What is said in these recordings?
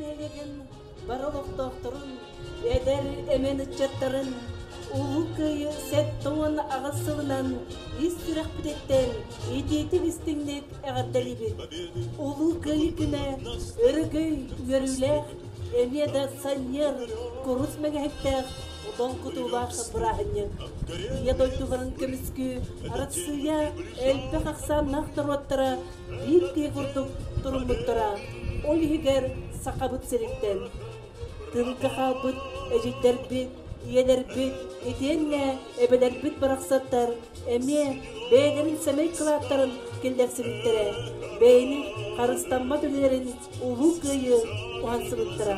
нэһилиэгин бары олохтоохторун, эдэр эмэн ыччаттарын Улуу Кыайыы 78 сылынан ис сүрэхпититтэн итиитик истиҥник эҕэрдэлиибит! Улуу Кыайыы күнэ өрөгөй үөрүүлээх, эмиэ да санньыар, курус мэҥэһиктээх долгутуулаах бырааһынньык. Ийэ дойдуларын көмүскүү Арассыыйа элбэх ахсааннаах норуоттара биир киһи курдук туруммуттара, ол иһигэр Сахабыт сириттэн. Тылга хаалбыт эдьиийдэрбит, ийэлэрбит, итиэннэ эбэлэрбит барахсаттар эмиэ бэйэлэрин сэмэй кылааттарын киллэрсибиттэрэ, бэйэни харыстаммат үлэлэрин Улуу Кыайыы уһансыбыттара.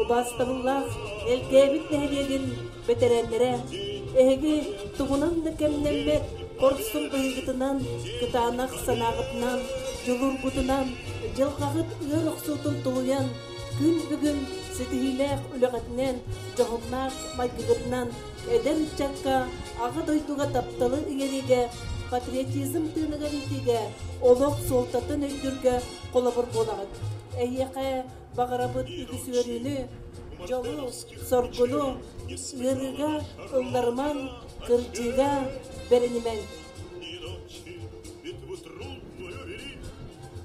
Убаастабыллаах Элгээбит нэһилиэгин бэтэрээннэрэ, эһиги тугунан да кэмнэммэт хорсун быһыыгытынан, кытаанах санааҕытынан, дьулуургутунан, дьылҕаҕыт ыар охсуутун тулуйан, күн бүгүн ситиһиилээх үлэҕитинэн, дьоһуннаах майгыгытынан эдэр ыччакка Аҕа дойдуга тапталы иҥэриигэ, патриотизм тыыныгар иитиигэ, олох суолтатын өйдүүргэ холобур буолаҕыт. Эһиэхэ баҕарабыт үгүс үөрүүнү, дьолу, соргуну, ыарыыга ылларымаҥ, кырдьыыга бэринимэҥ.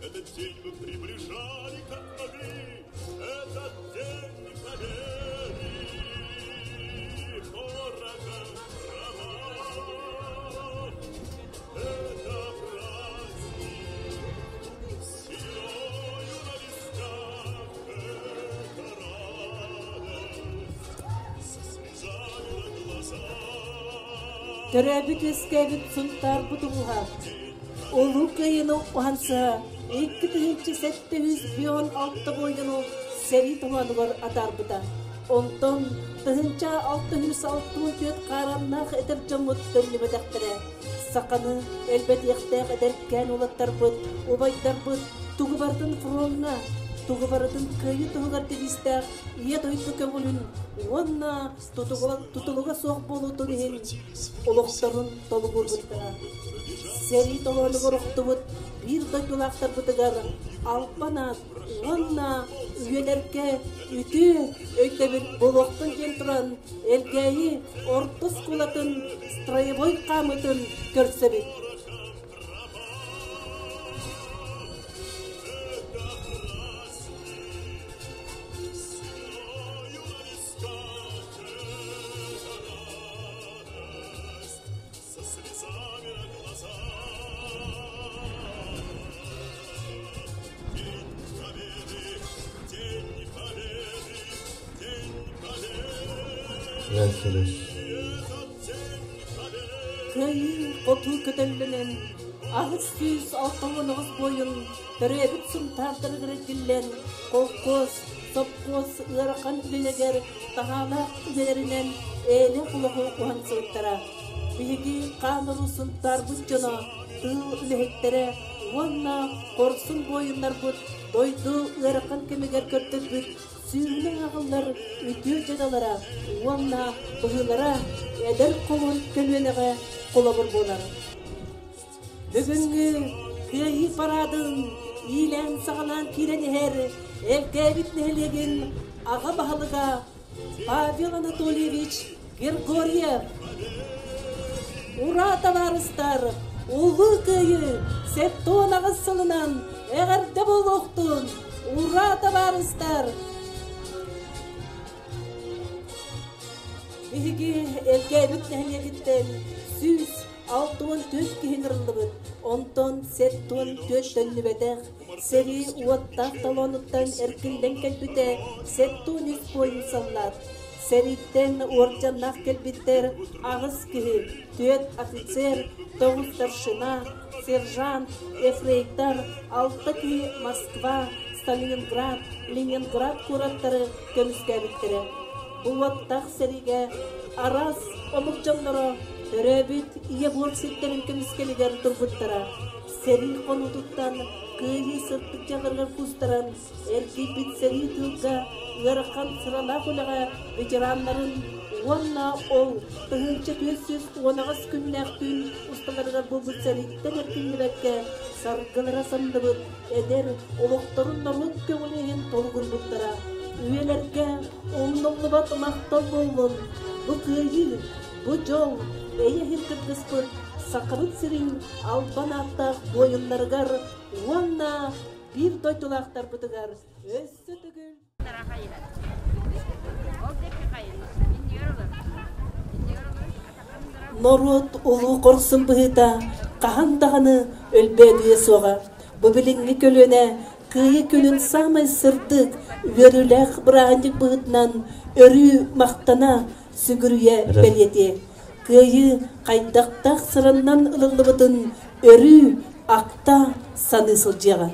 Этот день мы приближали, как могли, этот день победы. Дорого права. Это праздник с сединою на висках, это радость со слезами на глазах. Төрөөбүт-үөскээбит Сунтаарбыт улууһа Улуу Кыайыыны уһансыһа 2756 буойуну сэрии туһугар атаарбыта. Онтон 1664 хаараннаах эдэр дьоммут төннүбэтэхтэрэ. Саханы элбэтиэхтээх эдэркээн уолаттарбыт, убайдарбыт тугу барытын фроҥҥа, тугу барытын кыайыы туһугар девизтээх Ийэ дойду көҥүлүн уонна тутулуга суох буолуутун иһин олохторун толугурбуттара. Сэрии толоонугар охтубут биир дойдулаахтарбытыгар албан аат уонна үйэлэргэ үтүө өйдөбүл буолуохтун диэн туран Элгээйи орто оскуолатын строевой хаамыытын көрсөбүт. Со слезами на глазах. День Победы, День Победы, День Победы. Этот День Победы. Кыайыы хотуу көтөллөнөн, 869 буойун төрөөбүт Сунтаардарыгар эргиллэн, холкуос, сопхуос ыарахан үлэлэригэр таһаалаах үлэлэринэн эйэлээх олоҕу уһансыбыттара. Биһиги хаан уруу Сунтаарбыт дьоно, тыыл үлэһиттэрэ уонна хорсун буойуннарбыт дойду ыарахан кэмигэр көрдөрбүт сүүһүнэн ааҕыллар үтүө дьыалалара уонна быһыылара эдэр холун көлүөнэҕэ холобур буолар. Бүгүҥҥү Кыайыы параадын иилээн-саҕалаан киирэн иһэр Элгээбит нэһилиэгин аҕа баһылыга Павел Анатольевич Григорьев. Ура, табаарыстар! Улуу Кыайыы 78 сылынан эҕэрдэ буолуохтун! Ура, табаарыстар! Биһиги Элгээбит нэһилиэгиттэн 164 киһи ыҥырыллыбыт, онтон 74 төннүбэтэх, сэрии уоттаах толоонуттан эркиллэн кэлбитэ 73 буойун саллаат. Сэрииттэн уордьаннаах кэлбиттэр аҕыс киһи, түөрт офицер, тоҕус старшина, сержант, ефрейтор, алта киһи Москва, Сталининград, Ленинград куораттары көмүскээбиттэрэ. Бу уоттаах сэриигэ араас омук дьонноро төрөөбүт ийэ буор сирдэрин көмүскэлигэр турбуттара. Сэрии хонуутуттан кыайыы сырдык дьаҕарыгар куустаран, эргийбит сэрии тыылга ыарахан сыралаах үлэҕэ ветераннарын Уонна ол 1418 күннээх түүн усталарыгар буолбут сэрииттэн эргиллибэккэ саргылара самныбыт эдэр олохторун норуот көҥүлүн иһин толугурбуттара. Үйэлэргэ умнуллубат махтал буоллун бу кыайыы, бу дьол, эйэ иһин кыргыспыт Сахабыт сирин албан ааттаах буойуннарыгар уонна биир дойдулаахтарбытыгар өссө төгүл Норуот улуу хорсун быһыыта хаһан даҕаны өлбөөдүйэ суоҕа. Бу билиҥҥи көлүөнэ Кыайыы күнүн саамай сырдык, үөрүүлээх бырааһынньык быһыытынан өрүү махтана, сүгүрүйэ бэлиэтиэ. Кыайыы хайдахтаах сыраннан ылыллыбытын өрүү акта саныы сылдьыаҕа.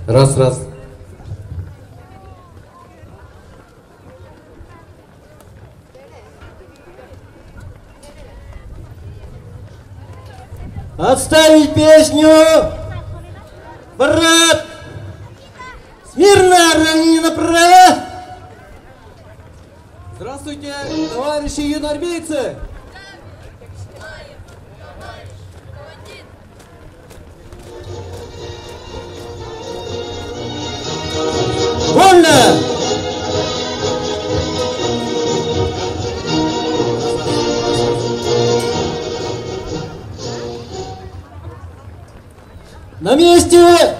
Раз, раз. Отставить песню! Брат! Смирно, равнини направо! Здравствуйте, товарищи юнармейцы! Вольно! На месте!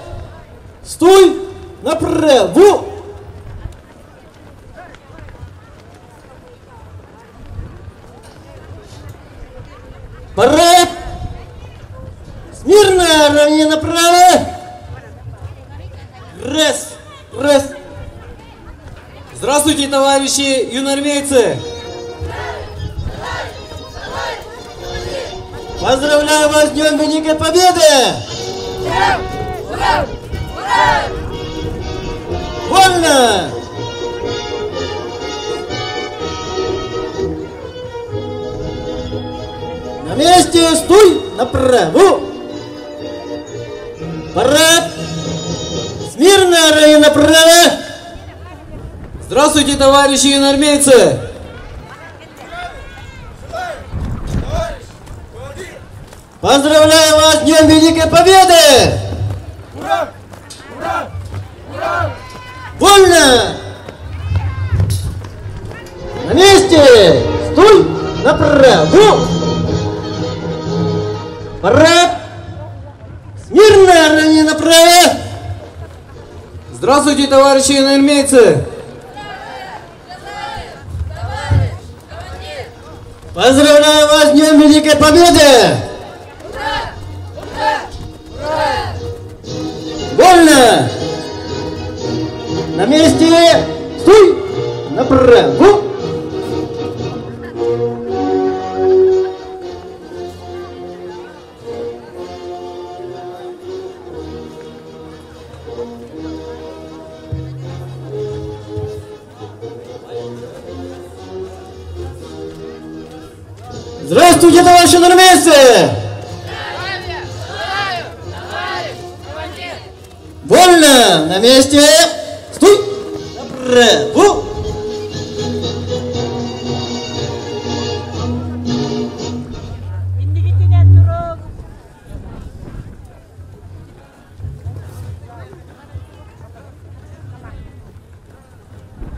Стой! Направо! Парад! Смирно! Равнее направо! Раз! Раз! Здравствуйте, товарищи юнармейцы! Поздравляю вас с Днем Великой Победы! Ура! Ура! Ура! Вольно! На месте стой! Направо! Парад! Смирно, равнее направо! Здравствуйте, товарищи юнармейцы! Поздравляю вас с Днем Великой Победы! Ура! Ура! Ура! Вольно! На месте! Стой! Направо! Парад! Смирно! Равнее направо! Здравствуйте, товарищи юнармейцы! Поздравляю вас с Днем Великой Победы! Ура! Ура! Ура! Вольно! На месте! Стой! Направо! Здравствуйте, товарищи нормейцы! Вольно! На месте! Стой! Направо!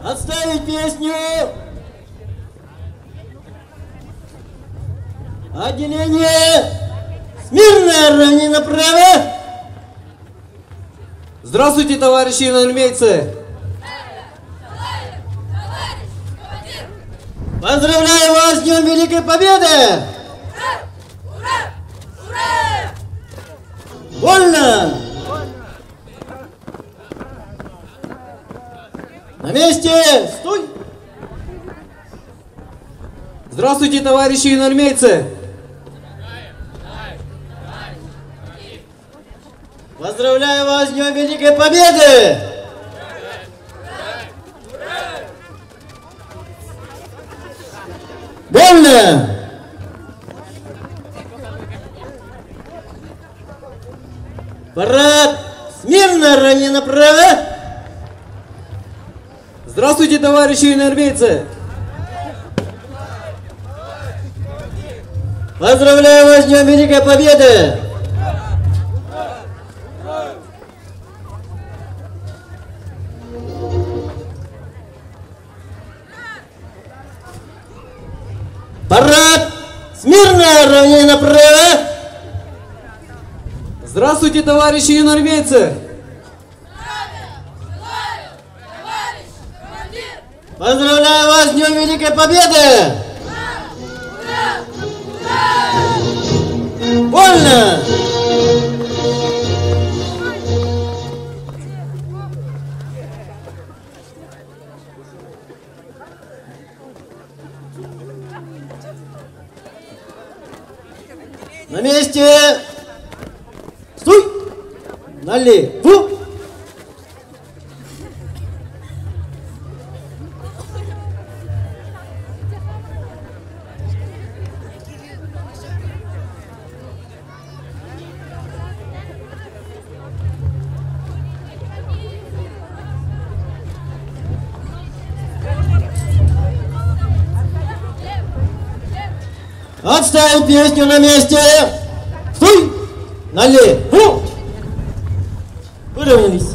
Отставить песню! Отделение! Смирно, равни направо! Здравствуйте, товарищи юноармейцы! Поздравляю вас с Днем Великой Победы! Ура! Ура! Вольно! На месте! Стой! Здравствуйте, товарищи юноармейцы! Поздравляю вас с Днем Великой Победы! Вольно! Парад! Смирно, равни направо! Здравствуйте, товарищи юноармейцы! Поздравляю вас с Днем Великой Победы! Парад! Смирно, равни направо! Здравствуйте, товарищи юноармейцы! Поздравляю вас с Днем Великой Победы! Ура! Ура! Вольно! На месте! Стой! Налево! Отставим песню на месте! Стой! Налево! Выровнялись.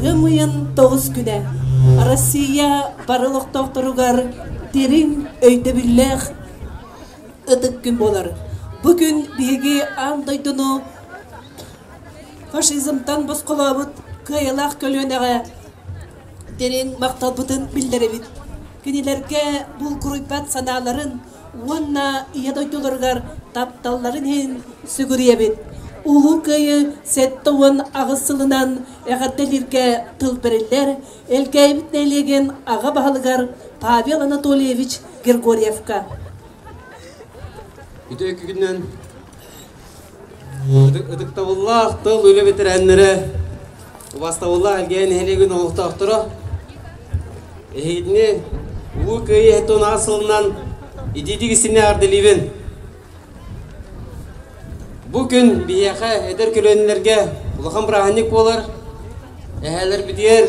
Ыам ыйын тоҕус күнэ Россия бары олохтоохторугар дириҥ өйдөбүллээх ытык күн буолар. Бу күн биһиги аан дойдуну фашизмтан босхолообут кыайыылаах көлүөнэҕэ дириҥ махталбытын биллэрэбит. Кинилэргэ булгуруйбат санааларын уонна Ийэ дойдуларыгар тапталларын иһин сүгүрүйэбит. Улуу Кыайыы 78 сылынан эҕэрдэлииргэ тыл бэриллэр Элгээйибит нэһилиэгин аҕа баһылыгар Павел Анатольевич Григорьевка. Үтүө күнүнэн ытыктабыллаах тыл үлэ бэтэрээннэрэ, убастабыллаах Элгээйи нэһилиэгин олохтоохторо, эһигини Улуу Кыайыы 78 сылынан итиитик истиҥник эҕэрдэлиибин. Бу күн биһиэхэ эдэр көлүөнэлэргэ улахан бырааһынньык буолар. Эһээлэрбитигэр,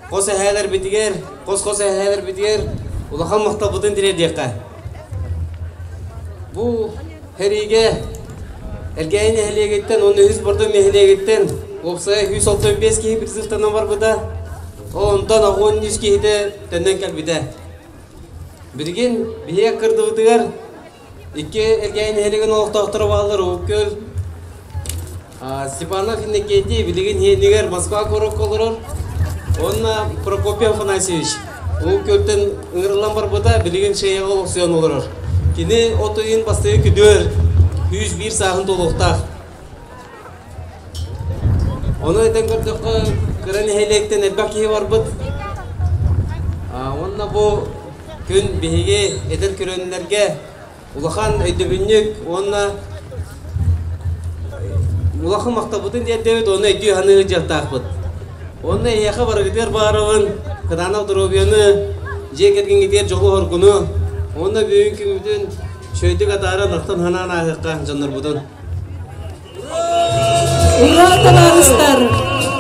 хос эһээлэрбитигэр, хос-хос эһээлэрбитигэр улахан махталбытын тириэрдиэххэ. Бу сэриигэ Элгээйи нэһилиэгиттэн уонна үһүс Бордоҥ нэһилиэгиттэн уопсайа 165 киһи призывтанан барбыта. Ол онтон 83 киһитэ төннөн кэлбитэ. Билигин биһиги кырдыбытыгар икки Элгээйи нэһилиэгин олохтоохторо бааллар Уһук-Күөл Степанов Иннокентий билигин иһинигэр Москва куоракка олорор. Уонна Прокопий Афанасьевич Уһук-Күөлтэн ыҥырыллан барбыта, билигин Шеяҕа олохсуйан олорор. Кини от ыйын бастакы күнүгэр 101 сааһын туолуохтаах. Ону этэн көрдөххө, кыра нэһилиэктэн элбэх киһи барбыт. Уонна бу күн биһиги эдэр көлүөнэлэргэ улахан өйдөбүнньүк уонна улахан махталбытын тиэрдэбит уонна өйдүү саныы сылдьыахтаахпыт. Уонна эһиэхэ барыгытыгар баарабын кытаанах доруобуйаны, дьиэ кэргэҥҥитигэр дьолу-соргуну уонна бүгүн күммүтүн үчүгэйдик атааран ахтан-санаан ааһыахха дьоннорбутун. Ура, табаарыстар!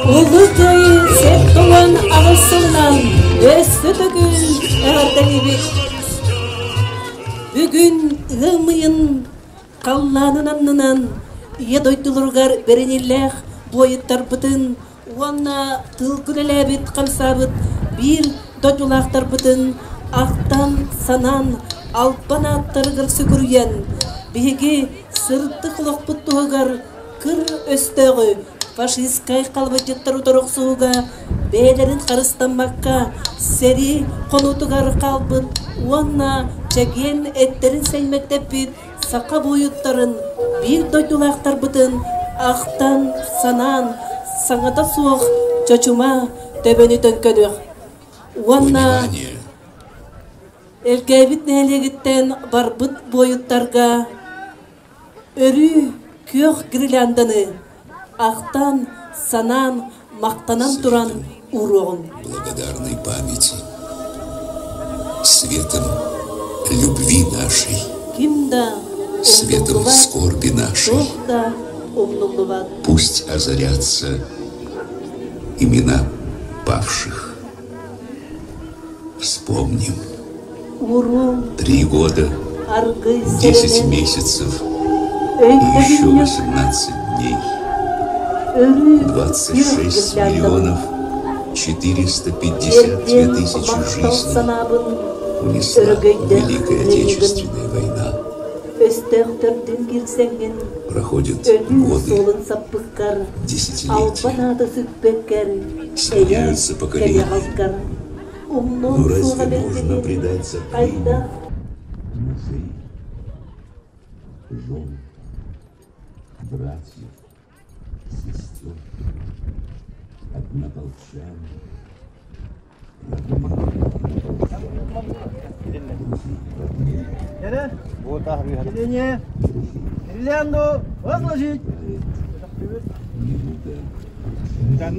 Улуу Кыайыы 78 сылынан өссө төгүл эҕэрдэлиибит! Бүгүн ыам ыйын халлаанын аннынан Ийэ дойдуларыгар бэриниилээх буойуттарбытын Уонна тыл күрэлээбит хамсаабыт биир дойдулаахтарбытын ахтан, санаан, албан ааттарыгар сүгүрүйэн, биһиги сырдык олохпут туһугар кыр өстөөҕү фашистскай халабырдьыттар утары охсуһууга бэйэлэрин харыстаммакка сэрии хонуутугар хаалбыт уонна чэгиэн эттэрин сэймэктэппит саха буойуттарын биир дойдулаахтарбытын ахтан, санаан, саҥата суох чочума төбөнү төҥкөнүөх уонна Элгээбит нэһилиэгиттэн барбыт буойуттарга өрүү күөх гирлянданы ахтан, санаан, махтанан туран ууруоҕуҥ. Благодарной памяти, светом любви нашей, Ким да светом умнуллубат, скорби нашей. туох да умнуллубат. Пусть озарятся имена павших. Вспомним. Уруу 3 года, аргый 10 сэрэнэн месяцев и еще өйдөбүнньүк 18 дней. өрүү күөх 26 гирлянданы миллионов 452 Тиэрдиэм тысячи махтал жизней санаабын унесла өрөгөйдөөх Великая кыайыыгын Отечественная война. өстөөхтөрдүн киирсэҥҥин Проходят өлүү годы, суолун саппыккар албан десятилетия, ааты сүкпэккэр эйэ сменяются кэри поколения. аҕалгар умнуом Но суоҕа разве можно мэлдьитин предать забвению хайдах мужей, жен, братьев, сестер, однополчан, родных, друзей, Сиденье. Гирлянду возложить. Минута Раз.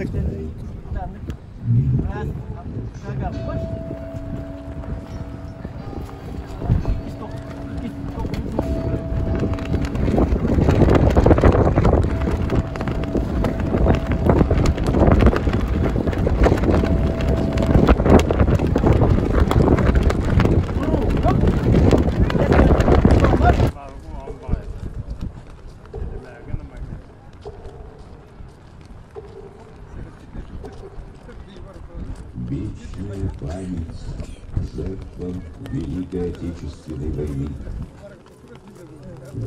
Шагом. Марш. Вечная память жертвам Великой Отечественной войны.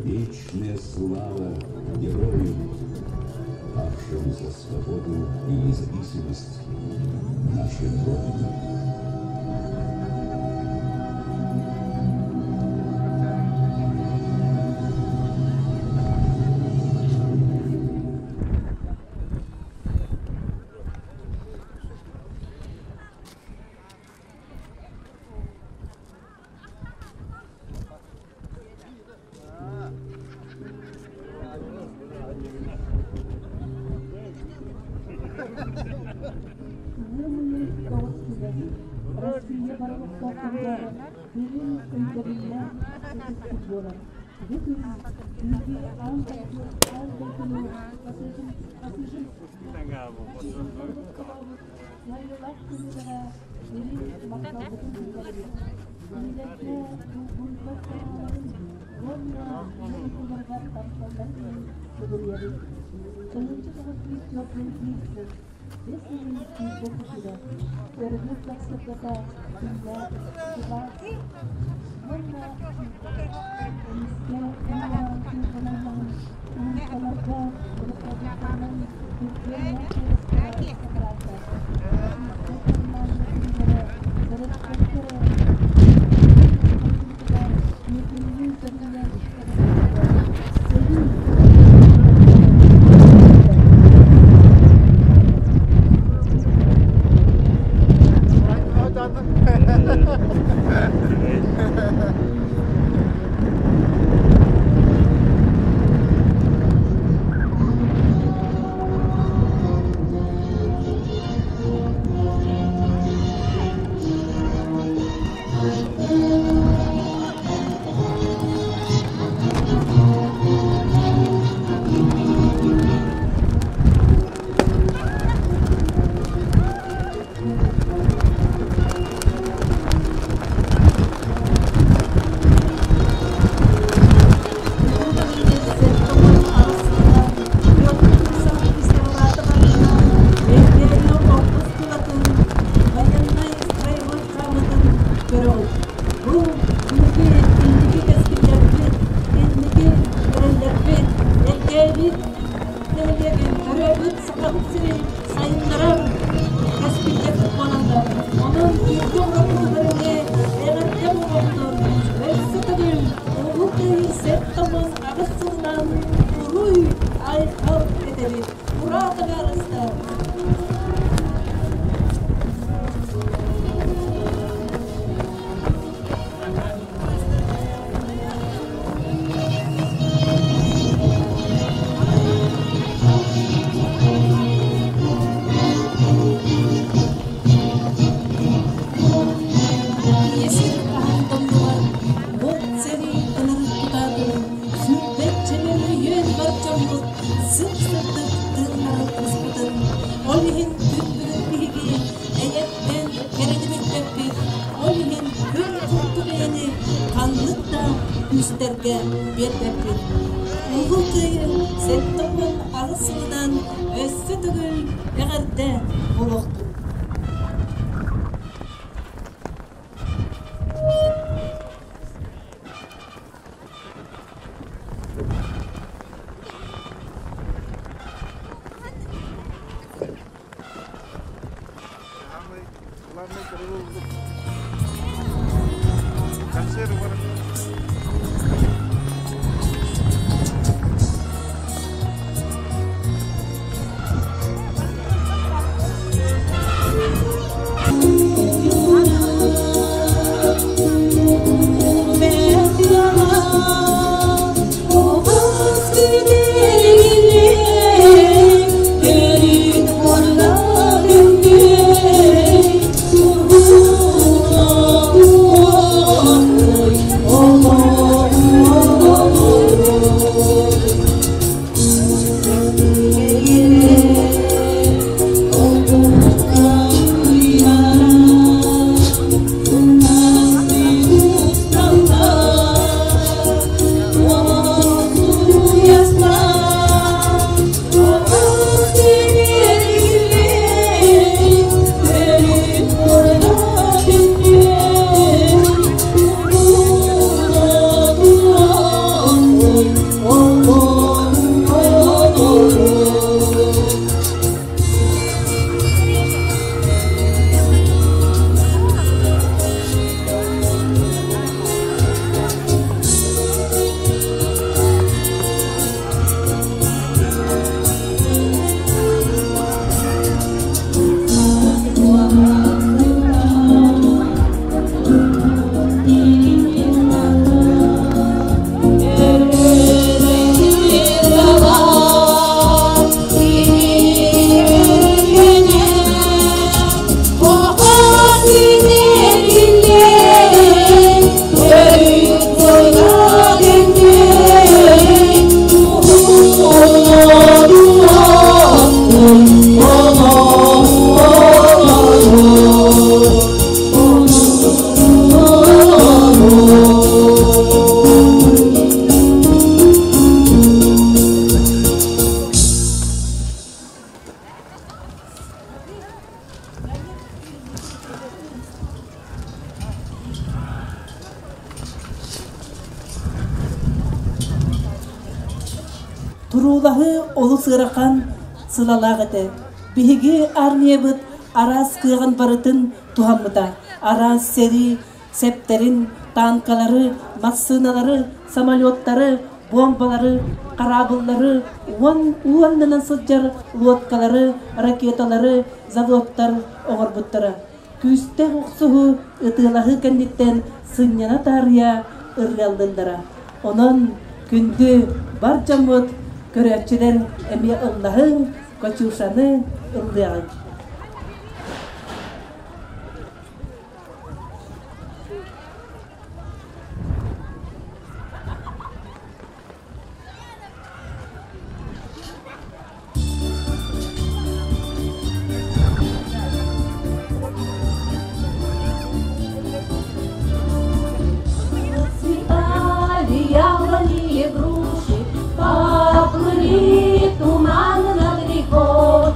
Вечная слава героям, павшим за свободу и независимость нашей Родины. Россия барылықтар дириҥ өйдөбүллээх ытыспыт буолар. Бу күн биһиги аан дойду аан дойдуну фашизм фашизм фашизм кыайыылаах күнүгэр дириҥ махталбытын биллэрэбит. Кинилэргэ долгуйбат санааларын уонна ийэ дойдуларыгар тапталларын иһин сүгүрүйэбит. 1941 сыл бэс ыйын 21 өрөбүл сарсыардата күннээх, сылаас уонна сүүрбэтэ. Эмискэ уу чуумпунан уулуссаларга велосипедтарынан күргүөмнээх куоластара сатараата. Фашистскай Германия күннэрэ төрөппөккө эрэ дойдубутугар миитиннии көрүллэн кэлбиттэрэ. Сэрии буолбута. Сахабыт сирин сайыннарар кэскиллэрбит буолаллар. Онон бииргэ олорбутугар эмиэ эҕэрдэ буолуохтун. Өссө төгүл Улуу Кыайыы 78 сылынан уруй айхал этэбит! Ура, табаарыстар! Ийэ сир аһын тоннугар уот сэрии ынырык кутаатын сүүрбэччэ мөлүйүөн бар дьоммут сып-сырдык тыыннарын куспутун, ол иһин күн бүгүн биһиги эйэттэн кэрэни билбэппит, ол иһин күн курдук эйэни ханнык да күүстэргэ биэрбэппит. Улуу Кыайыы 78 сылынан өссө төгүл эҕэрдэ буолуохтун! Туруулаһыы олус ыарахан сылалаах этэ. Биһиги армиябыт араас кыаҕын барытын туһаммыта. Араас сэрии сэптэрин, танкалары, массыыналары, самолеттары, бомбалары, хараабыллары, уон уоннанан сылдьар лодкалары, ракеталары заводтар оҥорбуттара. Күүстээх охсуһуу, ытыалаһыы кэнниттэн сынньана таарыйа ырыаллыыллара. Онон күндү бар дьоммут, көрөөччүлэр эмиэ ыллаһыҥ, Катюшаны ыллыаҕыҥ. Расцветали яблони и груши, поплыли туманы над рекой.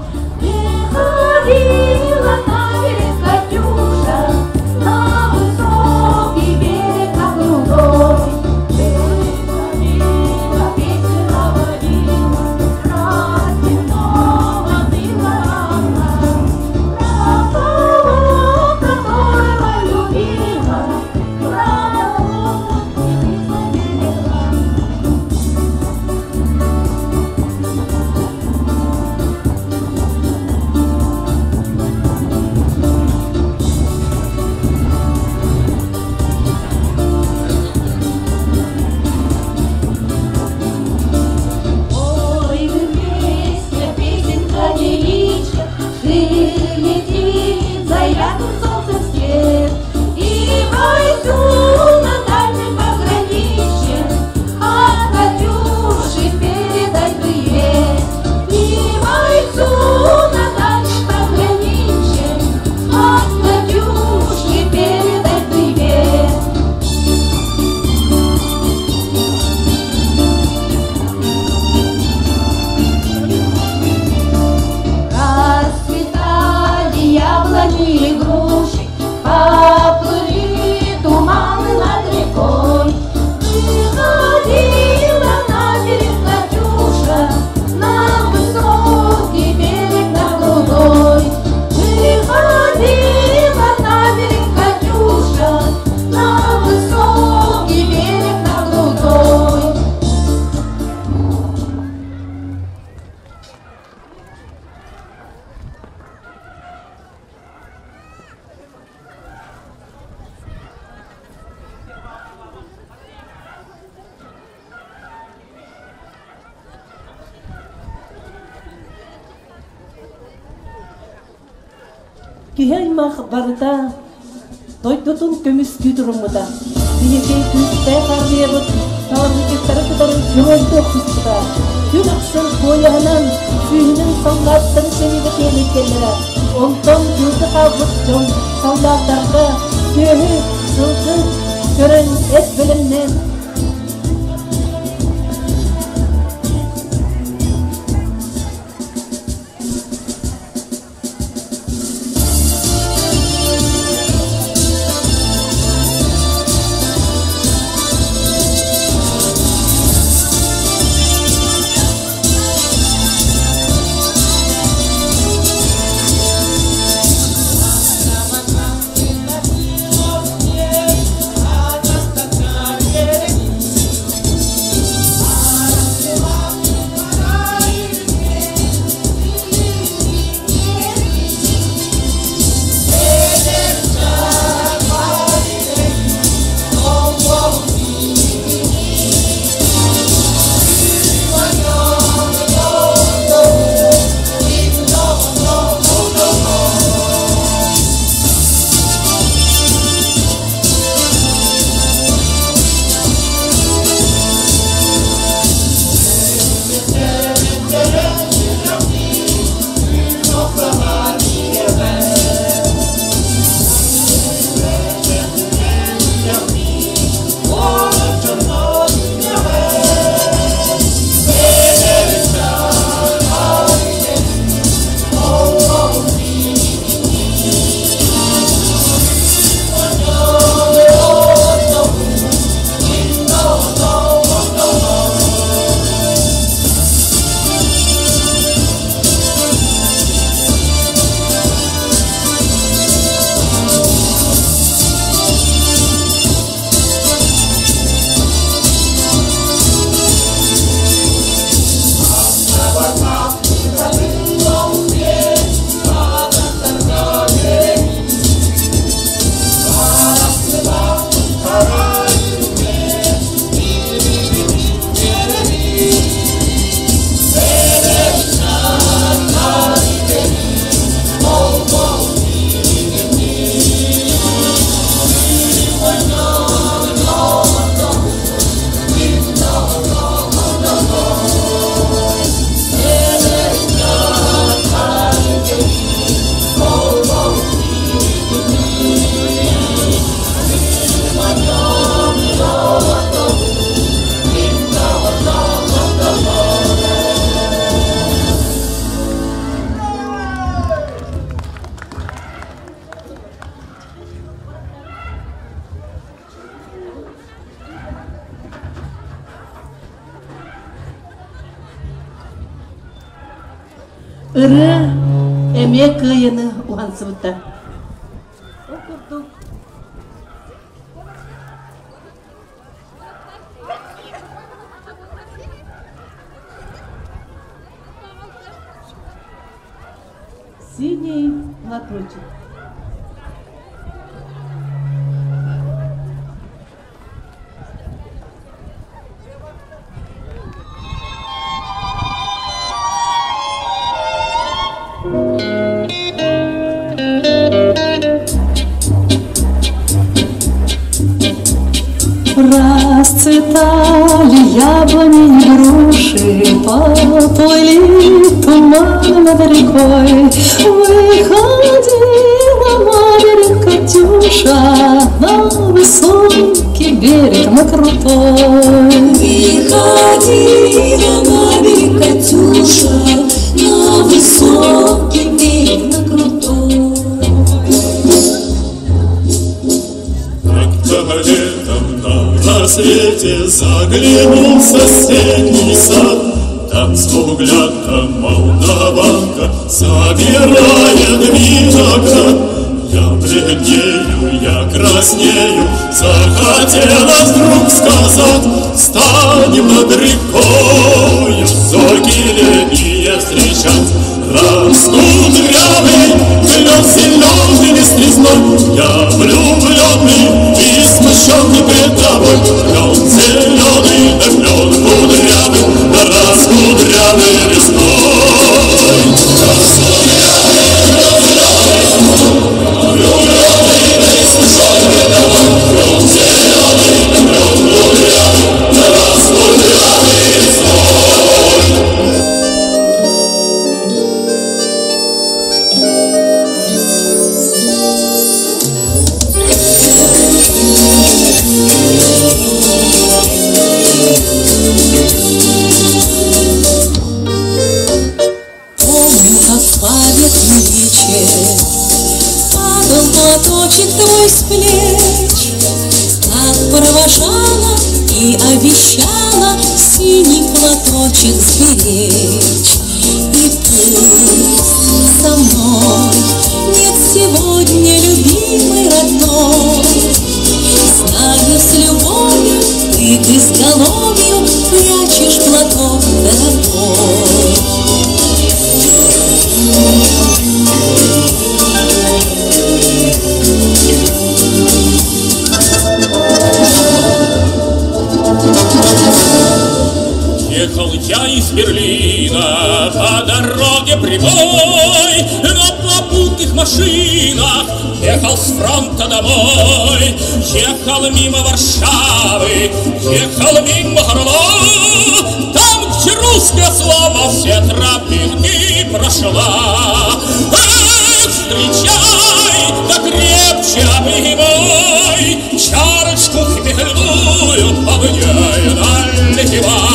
Киһи аймах барыта дойдутун көмүскүү туруммута. Биһиги күүстээх армиябыт товарничектары кытары геройдуу охсуспута. Күн ахсын поеһынан, сүүһүнэн саллааттары сэриигэ тиэлиттэллэрэ. Онтон тыылга хаалбыт дьон саллааттарга сүөһү, сылгы көрөн эт бэлэмнээн Ырыа эмиэ кыайыны уһансыбыта. Ол курдук Синий платочек. Расцветали яблони и груши, Поплыли туманы над рекой. Выходила на берег Катюша, На высокий берег, на крутой. Выходила на берег Катюша, На высокий берег, на крутой. Как-то летом на рассвете заглянул в соседний сад. Там смуглянка молдаванка собирает виноград. Я бледнею, я краснею, захотелось вдруг сказать, Станем над рекою, зорьки летние встречать. Раскудрявый клен зеленый лист резной, Я влюбленный и смущенный пред тобой. Клен зеленый, да клен кудрявый, да раскудрявый лесной. Раскудрявый, клен зеленый. Ты обещала синий платочек сберечь. И пусть со мной нет сегодня любимый родной. Знаю, с любовью ты к изголовью прячешь платок дорогой. Ехал я из Берлина по дороге прямой, на попутных машинах ехал с фронта домой. Ехал мимо Варшавы, ехал мимо Орлова, там, где русское слово все тропинки прошла. Эх, встречай, да крепче обнимай, чарочку хмельную по мне наливай.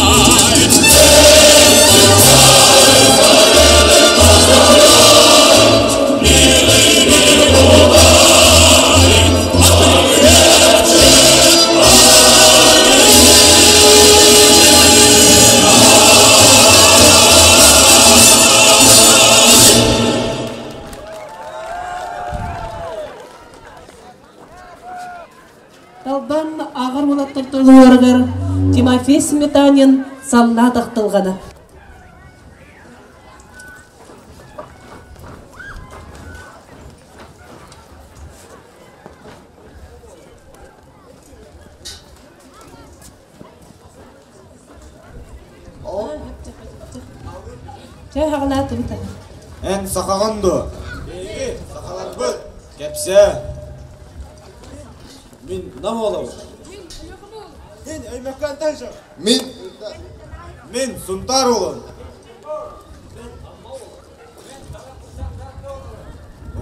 Талбан ааҕар уолаттар толуоргар Тимофей Сметанин саллаат ахтылҕана. Чэ, хаҕалаатыбыт. Эн сахаҕын дуо? Биһиги сахаларбыт. Кэпсээ. Мин Нам уолабын. Мин Өймөкөөнтөн Мин Мин Сунтаар уолабын.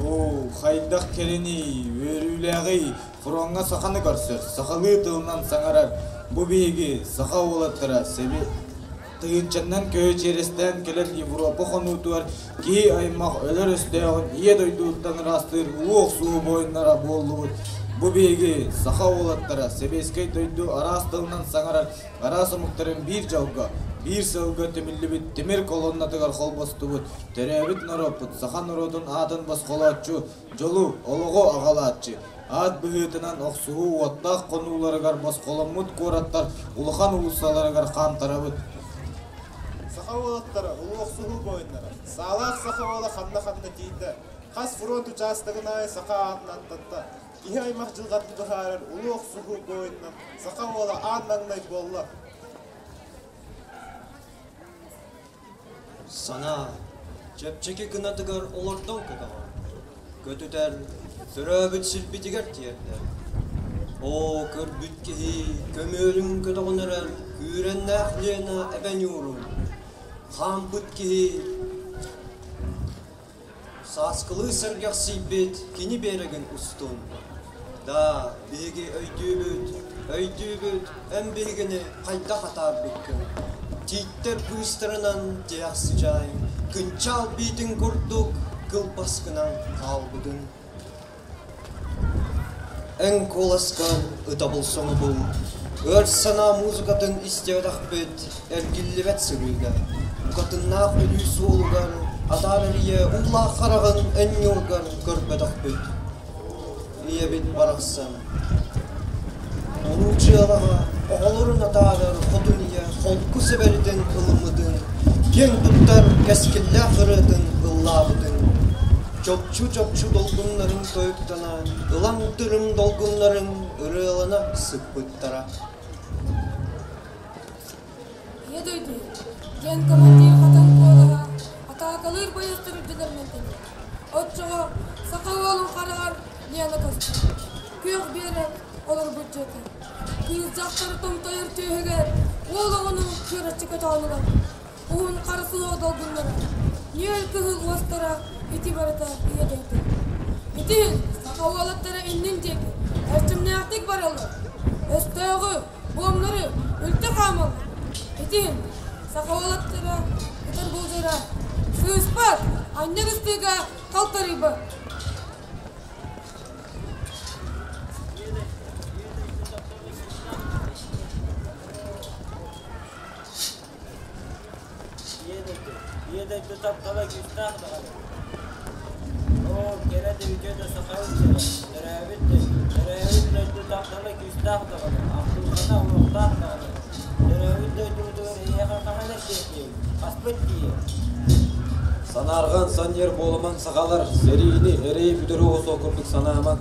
Оо, хайдах кэрэний, үөрүүлээҕий, фроҥҥа саханы көрсөр, сахалыы тылынан саҥарар. Бу биһиги, саха уолаттара, сэби тыһыынчаннан көһө чиэрэстээн кэлэр Европа хонуутугар киһи аймах өлөр өстөөҕүн ийэ дойдутуттан ыраастыыр улуу охсуһуу буойуннара буоллубут. Бу биһиги, саха уолаттара, сэбиэскэй дойду араас тылынан саҥарар араас омуктарын биир дьолго, биир сылга түмүллүбүт тимир колоннатыгар холбостубут, төрөөбүт норуоппут саха норуотун аатын босхолооччу, дьолу, олоҕу аҕалааччы, аат быһыытынан охсуһуу уоттаах хонууларыгар босхоломмут куораттар улахан уулуссаларыгар хаамтарабыт. Саха уолаттара, улуу охсуһуу буойуннара, саалаах саха уола ханна-ханна тиийдэ, хас фронт учаастагын аайы саха аатын аттатта, киһи аймах дьылҕатын быһаарар улуу охсуһуу буойунунан саха уола аан маҥнай буолла. Санаа чэпчэки гынатыгар олордон көтөҕөр, көтүтэр, төрөөбүт сирбитигэр тиэрдэр. Оо, көрбүт киһи көмүөлүн көтөҕөн эрэр күүрэннээх Лена эбэ ньуурун, хаампыт киһи сааскылыы сэргэхсийбит кини биэрэгин устун. Да, биһиги өйдүүбүт, өйдүүбүт, эн биһигини хайдах атаарбыккын. Тииттэр быыстарынан тиһэх сыдьаай, кынчаал биитин курдук кылбаскынан хаалбытын. Эн куоласкар ытабыл соҥобул, өр санаа музыкатын истибэтэхпит эргиллибэт сырыыга, букатыннаах өлүү суолугар атаар эрийэ уулаах хараҕын эн ньуургар көрбөтөхпүт. Ийэбит барахсан улуу дьыалаҕа оҕолорун атаарар хотун ийэ холку сэбэритин ылыммытын, киэҥ туттар кэскиллээх ырыатын ыллаабытын, чопчу-чопчу долгуннарын тойуктана, ылаҥ-тырым долгуннарын ырыалана сыппыттара. Ийэ дойду диэн командир хатан куолаһа атаакалыыр байыастар үрдүлэринэн тэнийэр. Оччоҕо саха уолун хараҕар Лена көстөр. Күөх биэрэк олорбут дьиэтэ. Кыыс дьахтар томтойор түөһүгэр уол оҕону кыыраччы көтөҕөн ылар. Уһун хара суһуох долгуннара, нүөл кыһыл уостара ити барыта ийэ дойду. Ити иһин саха уолаттара иннин диэки эрчимнээхтик бараллар. Өстөөҕү, буомнары үлтү хаамаллар. Ити иһин саха уолаттара ытар булдьара сыыспат, анньар ыстыыга халтарыйбат. Ийэ дойду таптала күүстээх даҕаны. Оо, кэрэ да үтүө да сахабыт сирэ, төрөөбүт дойду, төрөөбүт дойду таптала күүстээх даҕаны, ахтылҕана уохтаах даҕаны. Төрөөбүт дойдубутугар эйиэхэ хаһан эргиэхтиэбит, хаспыт тиийэр. Санаарҕан санньыар буолумаҥ сахалар, сэриини, эрэйи бүтэрэ охсуох курдук санаамаҥ.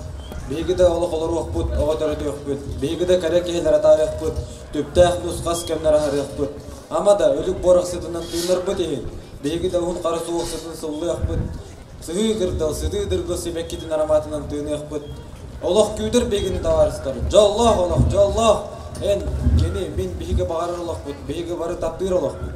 Биһиги да олох олоруохпут, оҕо төрөтүөхпүт, биһиги да кэрэ киһилэр атаарыахпыт, түптээх нус-хас кэмнэр аһарыахпыт. Ама да өлүк буорах сытынан тыынарбыт иһин, биһиги да уһун хара суох сытын сыллыахпыт, сыһыы кырдал, сытыы дыргыл сибэккитин ароматынан тыыныахпыт. Олох күүтэр биһигини табаарыстар, дьоллоох олох, дьоллоох! Эн, кини, мин биһиги баҕарар олохпут, биһиги бары таптыыр олохпут.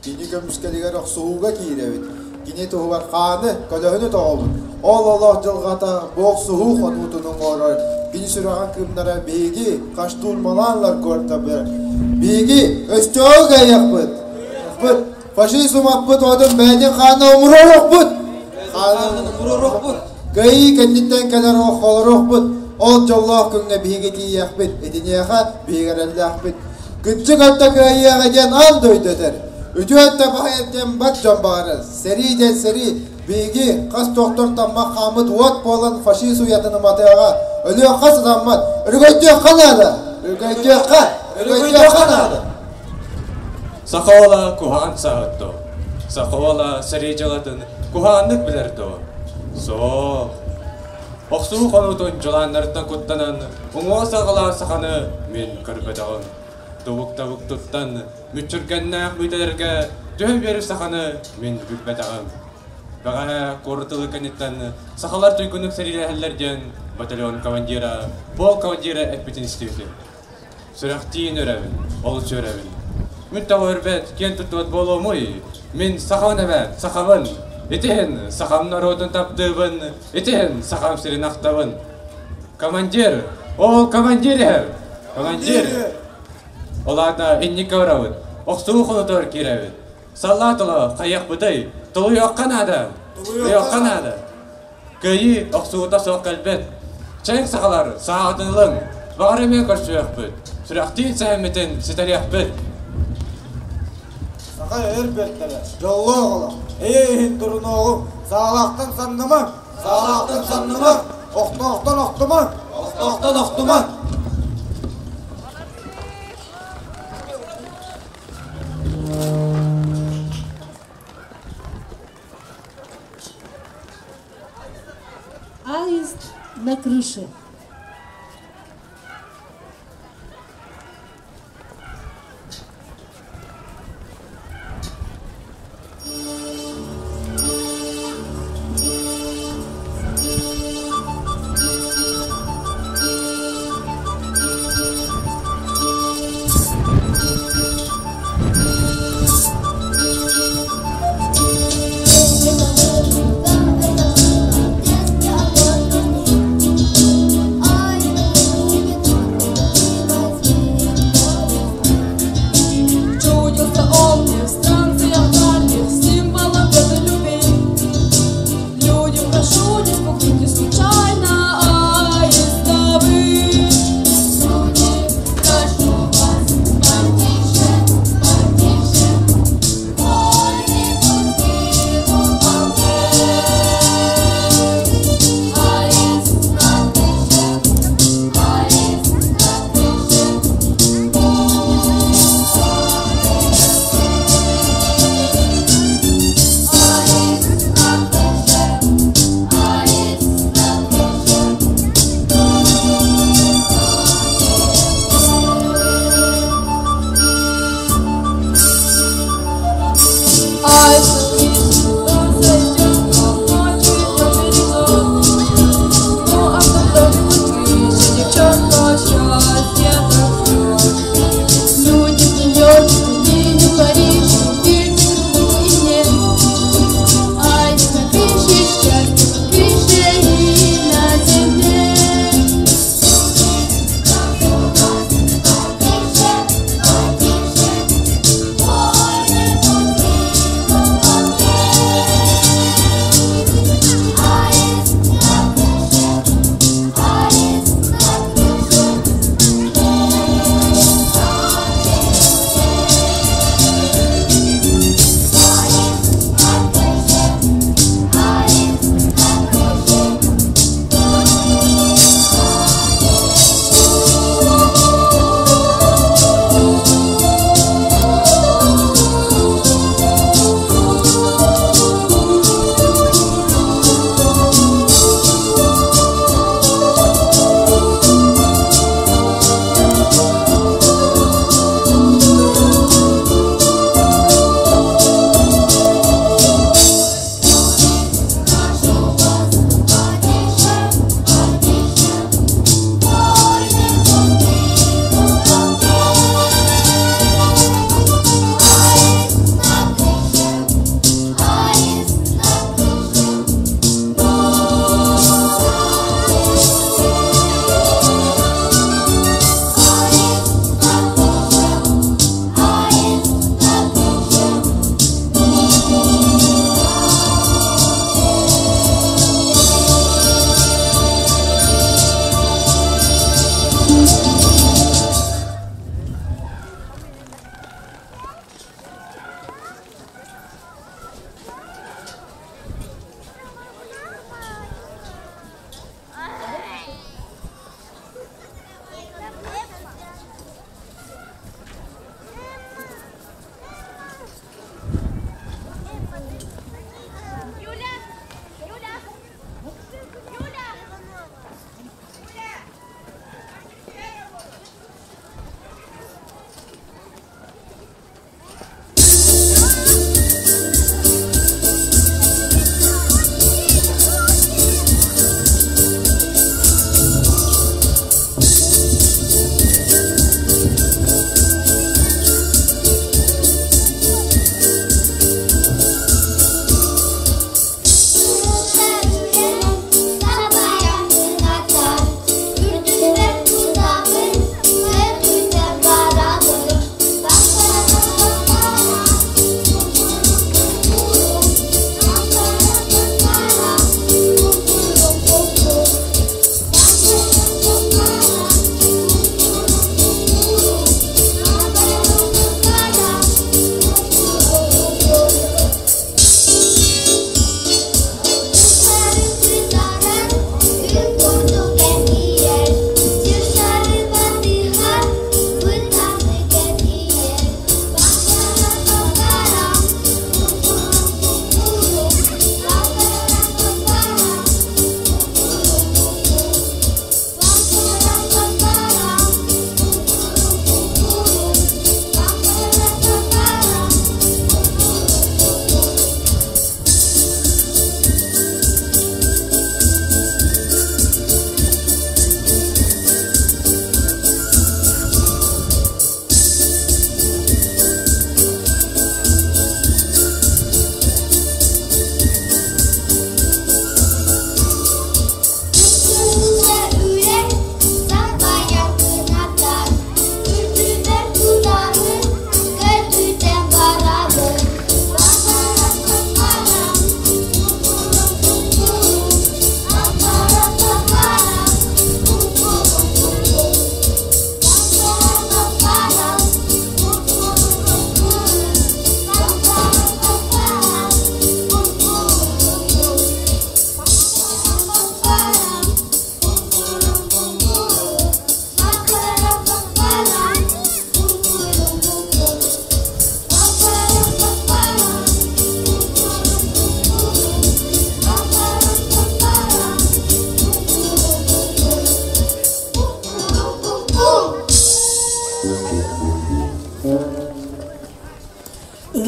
Кини көмүскэлигэр охсуһууга киирэбит. Кини туһугар хааны, көлөһүнү тоҕобут. Ол олох дьылҕата бу охсуһуу хонуутун оҥорор. Кини сүрэҕин кыымнара биһиги хаштурмалаанлар куортабы. Биһиги өстөөҕү кыайыахпыт. Фашист умаппыт отун бэйэтин хаана умуруоруохпут. Хаанын умуруоруохпут. Кыайыы кэнниттэн кэлэр олоруохпут. Ол дьоллоох күҥҥэ биһиги тиийиэхпит. Итиниэхэ биһиги эрэллээхпит. Кырдьык өттө кыайыаҕа диэн аан дойду этэр. Үтүө өттө баһыйар диэн бар дьон баҕарар. Сэрии диэн сэрии. Биһиги хас тохтор таммах хааммыт уот буолан фашист уйатын уматыаҕа. Өлүөххэ сатаммат. Өрөгөйдүөххэ наада! Өрөгөйдүөххэ! Өрөгөйдүөххэ наада! Саха уола куһаҕан сааһыт дуо? Саха уола сэрии дьыалатын куһаҕаннык билэр дуо? Суох. Охсуһуу хонуутун дьулааннарыттан куттанан, уҥуох саҕалаах саханы мин көрбөтөҕүм. Тубук-табык туттан, мүччүргэннээх мүтэлэргэ түһэн биэрэр саханы мин билбэтэҕим. Бэҕэһээ куорат тылы кэнниттэн сахалар туйгуннук сэриилэһэллэр диэн батальон командира, полк командира эппитин истибитим. Сүрэхтиин үрэбин, олус үөрэбин. Мин тоҕо үрбэт, киэн туттубат буолуомуй? Мин сахабын эбээт, сахабын! Итиһин сахам норуотун таптыыбын, итиһин сахам сирин ахтабын. Командир! Ол командир иһэр! Командир! Ол аата инникке барабыт, охсуу хонутугар киирэбит. Саллаат оло хайыахпытый? Тулуйуохха наада! Тулуйуохха наада! Кыайыы охсуута суох кэлбэт. Чэҥ сахалар, сааҕытын ылыҥ, баҕар эмиэ көрсүөхпүт, сүрэхтиин сэһэммитин ситэриэхпит. Саха эр бэртэрэ, дьоллоох олох, эйэ иһин турунуоҕуҥ, саалаахтан самнымаҥ, саалаахтан самнымаҥ, охтоохтон охтумаҥ, охтоохтон охтумаҥ. Аист на крыше.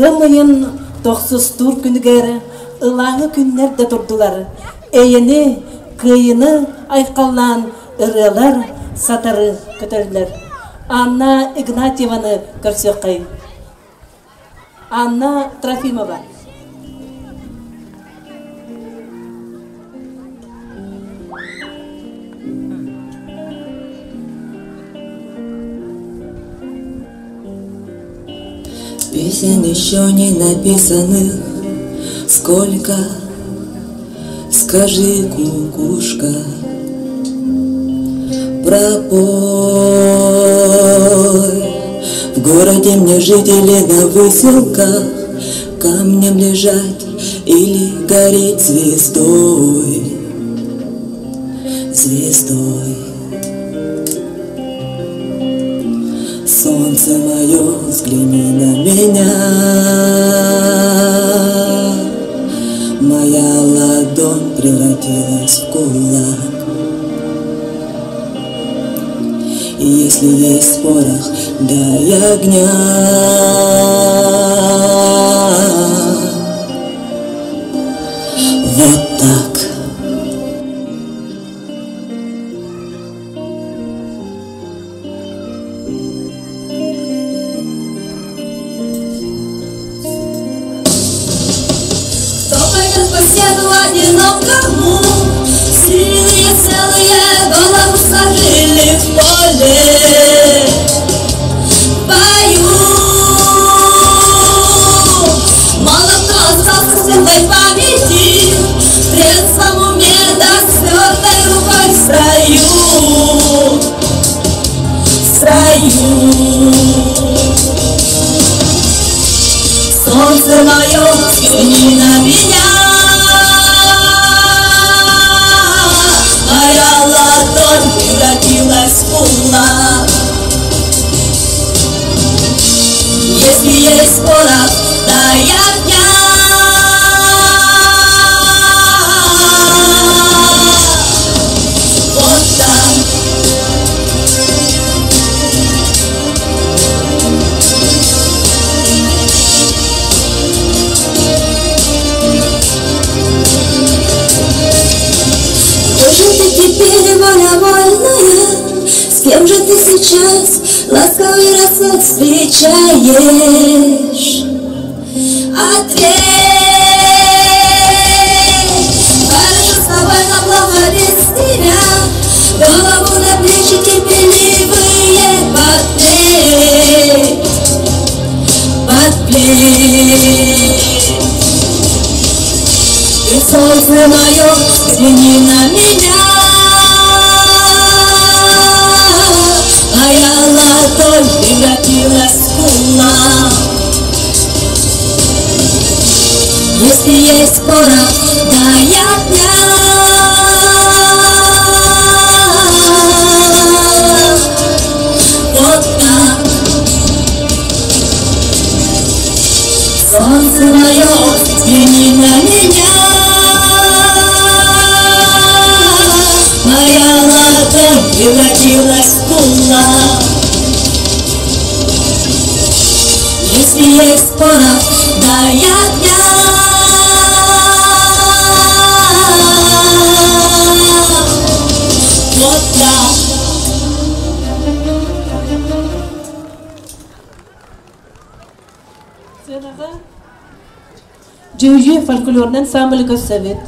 Ыам ыйын тохсустуур күнүгэр ылааҥы күннэр да турдулар. Эйэни, кыайыыны айхаллаан ырыалар сатары көтөллөр. Анна Игнатьеваны көрсүөххэйиҥ. Анна Трофимова. Песен еще не написанных Сколько, скажи, кукушка Пропой В городе мне жить или на выселках Камнем лежать или гореть звездой Звездой Солнце мое, взгляни на меня Моя ладонь превратилась в кулак И если есть порох, дай огня Вот так. Кто пойдет по свету одинокому? Сильные целые голову сложили в поле. В бою. Мало кто остался в светлой памяти, В трезвом уме да с твердой рукой в строю. В строю. Солнце мое, взгляни на меня. Моя ладонь превратилась в кулак. Если есть порох, дай огня. Вот так. Где же ты теперь, воля вольная? С кем же ты сейчас ласковый рассвет встречаешь? Ответь! Хорошо с тобой, но плохо без тебя. Голову на плечи терпеливые подплеть, подплеть. И солнце мое, взгляни на меня. Моя ладонь превратилась в кулак. Если есть порох, дай огня. Вот так. Солнце мое, взгляни на меня. Моя ладонь превратилась в кулак. Если есть порох, дай огня. Вот так. Сыанаҕа Дьүһүйүү фольклорунан саамылы көрсөбүт.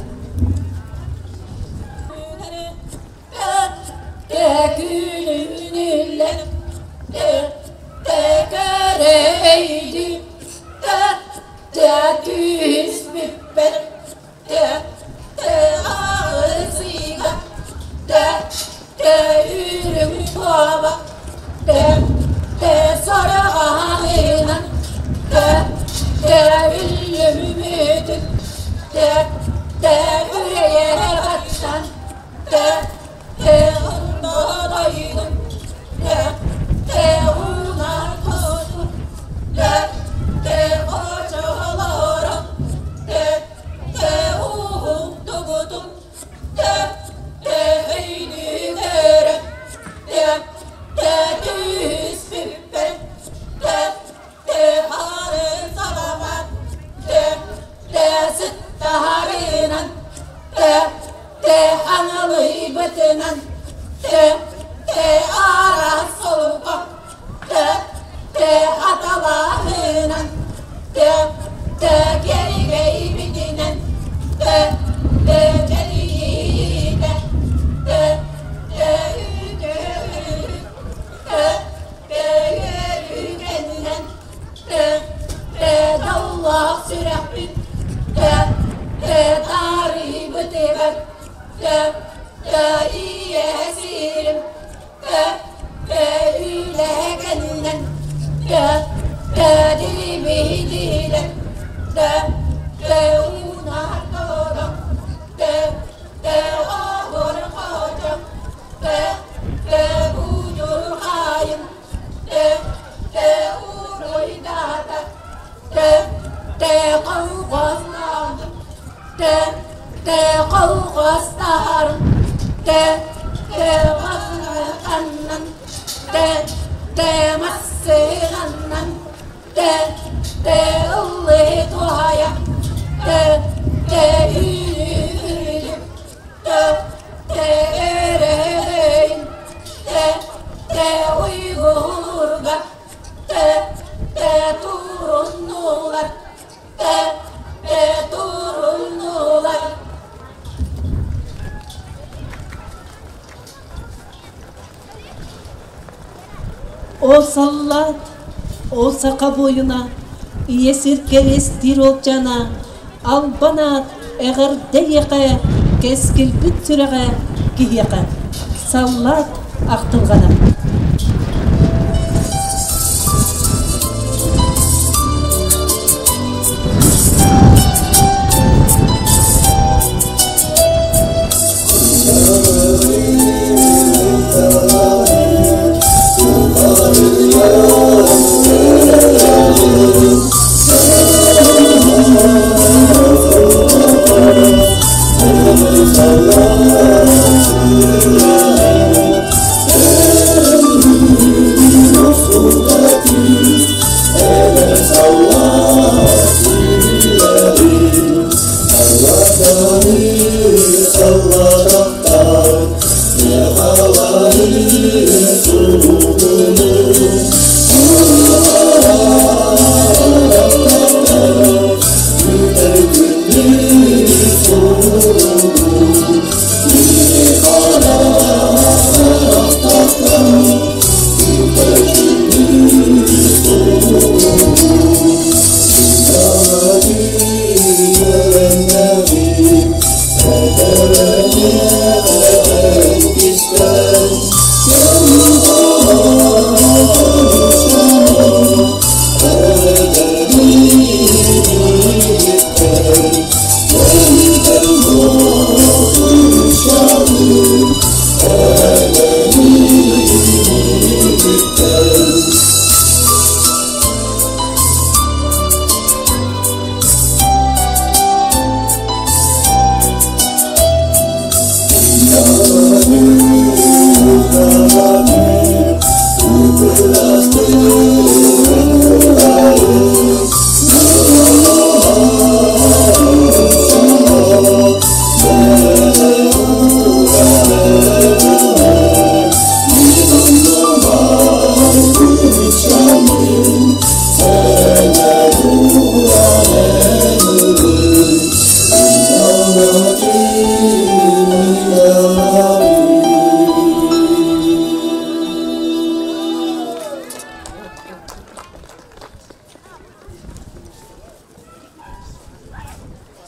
Таарыйбытынан Тэ, тэ араас солко Тэ, тэ аталаһынан Тэ, тэ кэргэйбитинэн Тэ, тэ кэрийиитэ Тэ, тэ үтүө Тэ, тэ үөрүүгэннэн Тэ, тэ даллаах сүрэхпит Тэ, тэ таарыйбытыгар Тэ, тэ ийэ сирим Тэ, тэ үлэкэннэн Тэ, тэ дилибидилэр Тэ, тэ уунар тором Тэ, тэ оҕор хочом Тэ, тэ удьурхайым Тэ, тэ уруйдата Тэ, тэ колхознаным Тэ, тэ колхозтарым Тэ, тэ ханнан Тэ, тэ массыганнан Тэ, тэ ыллы туһая Тэ, тэ үүнүрүм Тэ, тэ өрөйүм Тэ, тэ уйгурга Тэ, тэ туруннулар Тэ, тэ туруннулар Ол саллаат, ол саха буойуна, ийэ сир кэриэстиир уолчаана, албан аат, эҕэрдэ эйиэхэ, кэскилбит сүрэҕэ киһиэхэ, саллаат ахтылҕана.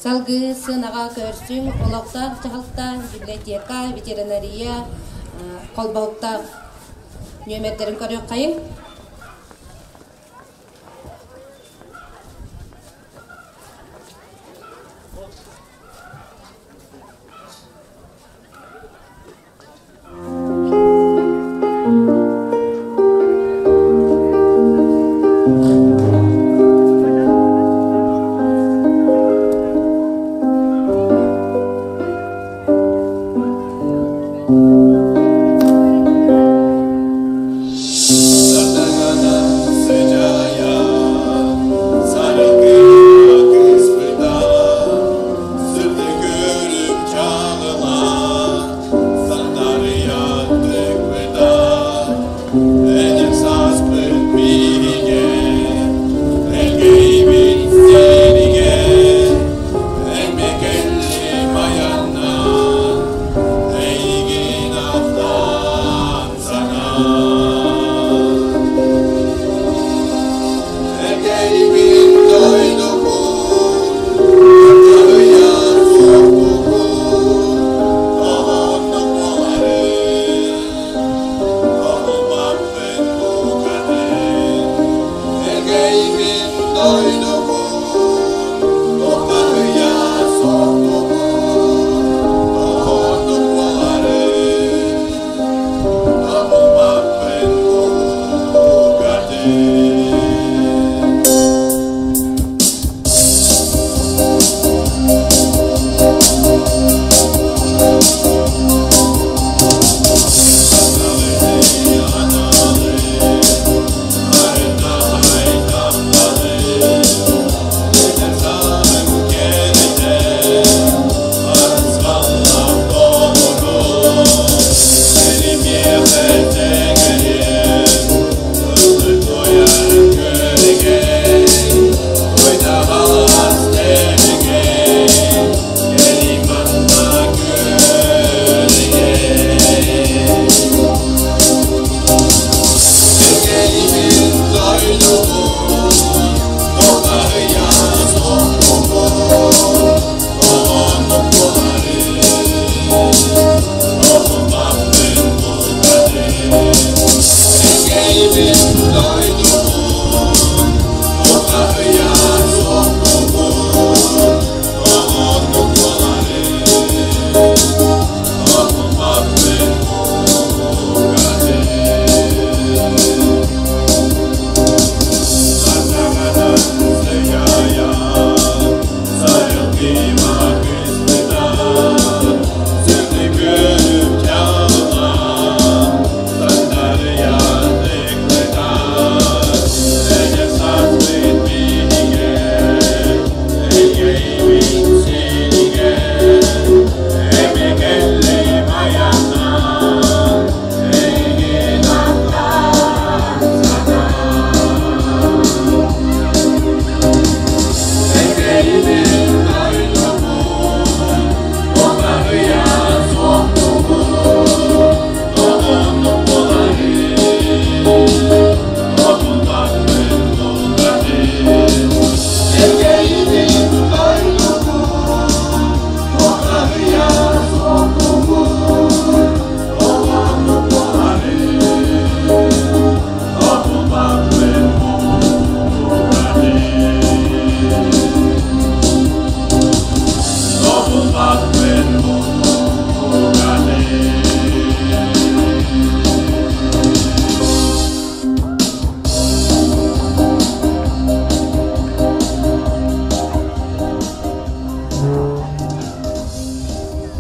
Салгыы сыанаҕа көрсүҥ, олохтоох дьаһалта, библиотека, ветеринария холбоһуктаах нүөмэрдэрин көрүөххэйиҥ.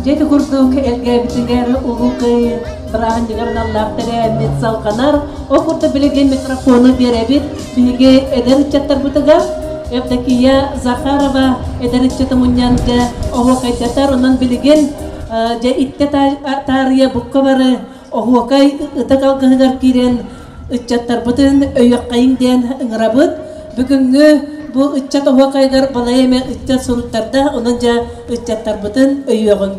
Дьэ ити курдук Элгээбитигэр Улуу Кыайыы бырааһынньыгар аналлаах тэрээһиммит салҕанар. Ол курдук билигин микрофону биэрэбит биһиги эдэр ыччаттарбытыгар. Евдокия Захарова эдэр ыччаты мунньан дьэ оһуокайдатар. Онон билигин дьэ иттэ таарыйа букка бары оһуокай ытык алгыһыгар киирэн ыччаттарбытын өйүөххэйиҥ диэн ыҥырабыт. Бүгүҥҥү бу ыччат оһуокайыгар балай эмэ ыччат суруттарда, онон дьэ ыччаттарбытын өйүөҕүҥ.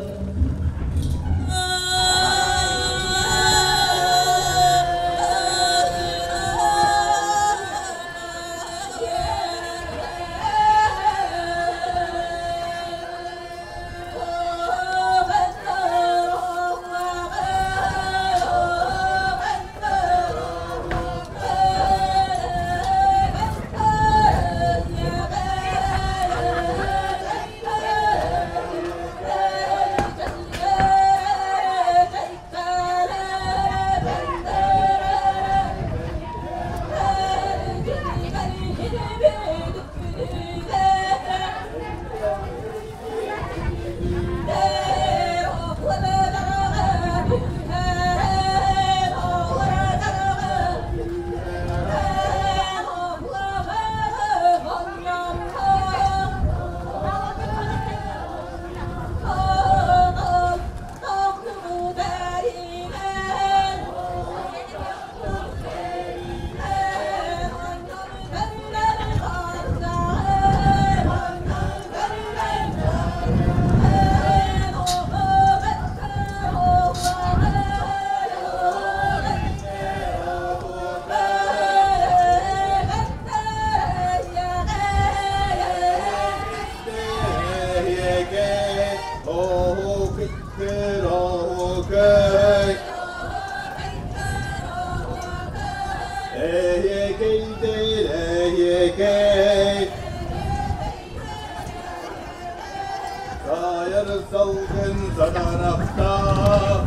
Сайар салгын санарахтаах,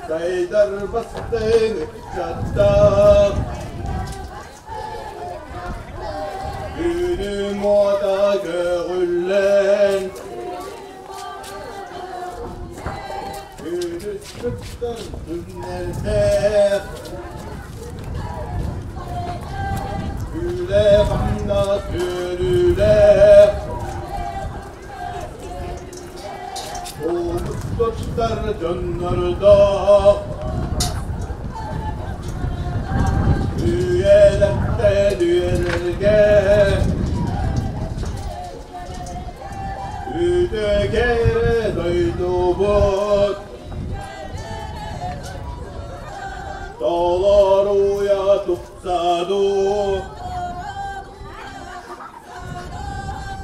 Сайдар бастыҥ ыччаттаах, Күнүм уота көҕүллэн, Күнүс кыттар күннэрдээх, Үлэ-хамнас үөрүүлээх, Олус туттар дьоннордоох, Үйэлэртэн үйэлэргэ Үтүө дойдубут Толоруйа тупсаду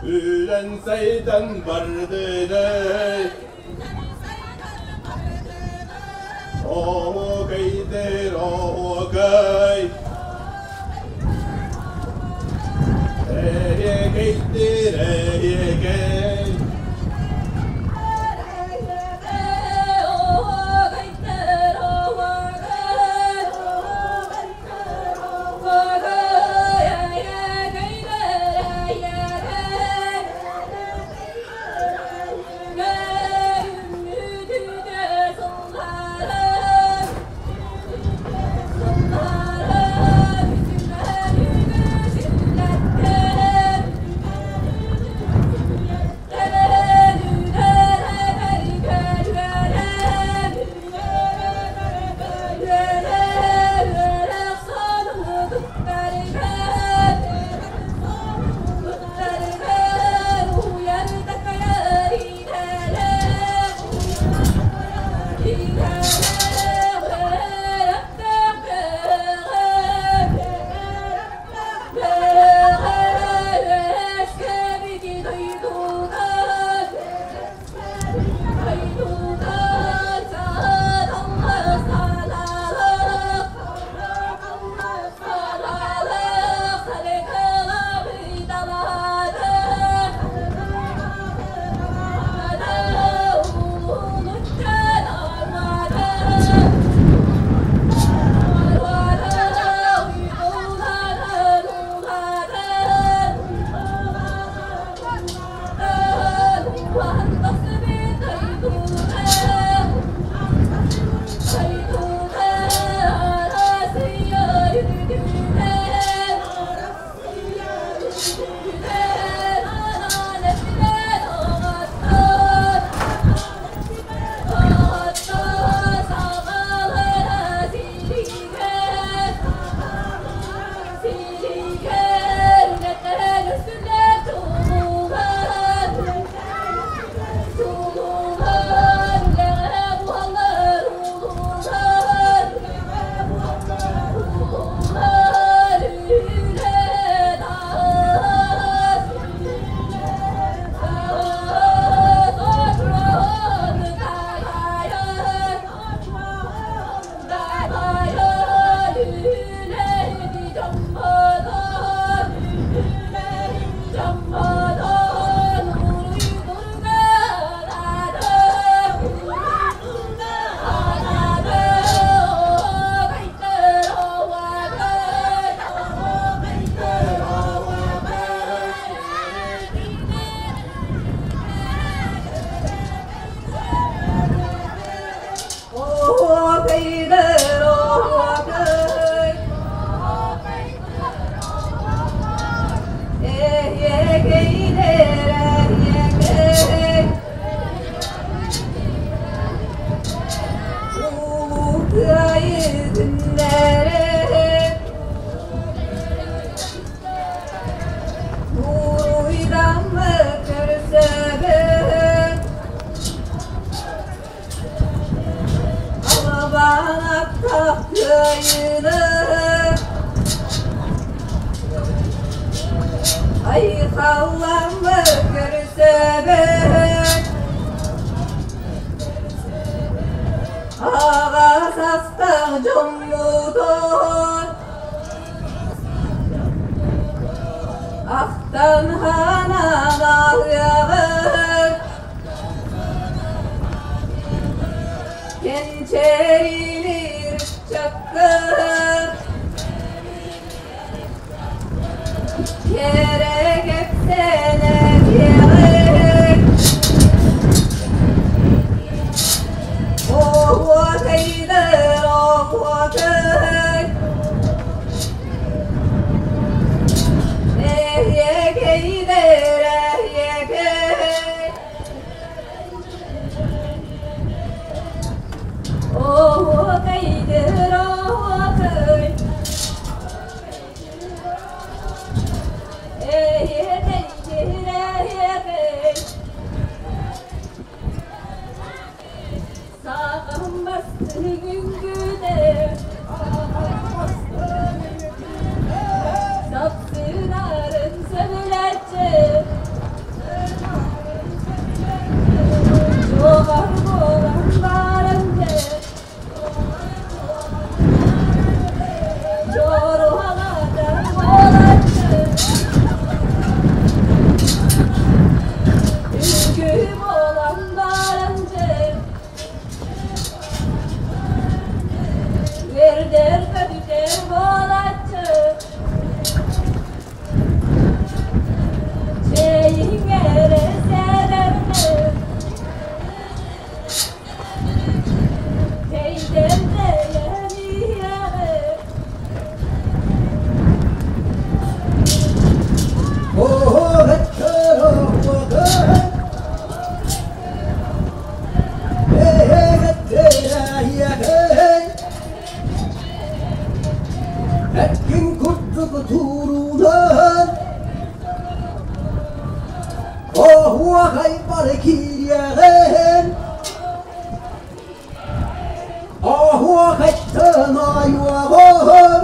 Үлэн сайдан бардыный Оһуокайдыр оһуокай Эһиэкэйдир эһиэкэй кыайыыны Айхалламмыт көрсөбүт Аҕа састаах дьоммутун Ахтан хаанан ааһыаҕыҥ Кэнчээриилиир ыччаккын Кэрэ кэпсээнэ диэҕиҥ Оһуокайдар оһуокай Эһиэкэйдэр эһиэкэй Оһуокайдыр оһуокай Эһиэкэйдир эһиэкэй Саҕам бастыҥ үҥкүүтэ Сапсынарын сөбүлээччи Чугар буолан баран дьэ Чоруһалатар буолаччы Үҥкүү буолан баран дьэ Үөрдэр көтүтэр буолаччы Чэйиҥ эрэ сэрэрдэр Тэйдэр тэйэн иһиэҕим Эткин курдук туруулаһан, оһуохайбар киириэҕин, оһуохайтан ойуоҕун,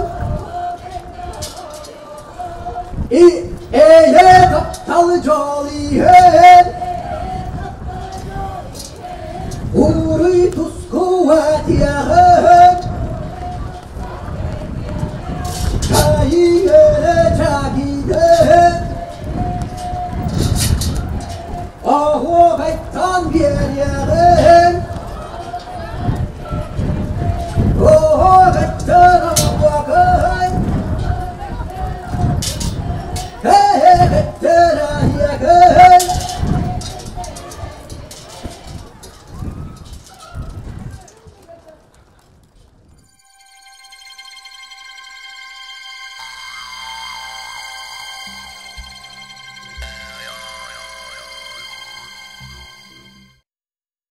и эйэ таптал дьол иһэн, уруй туску этиэҕин, Кайыыра чагиден, оһуохайтан биэриэҕин, оһуохайтан.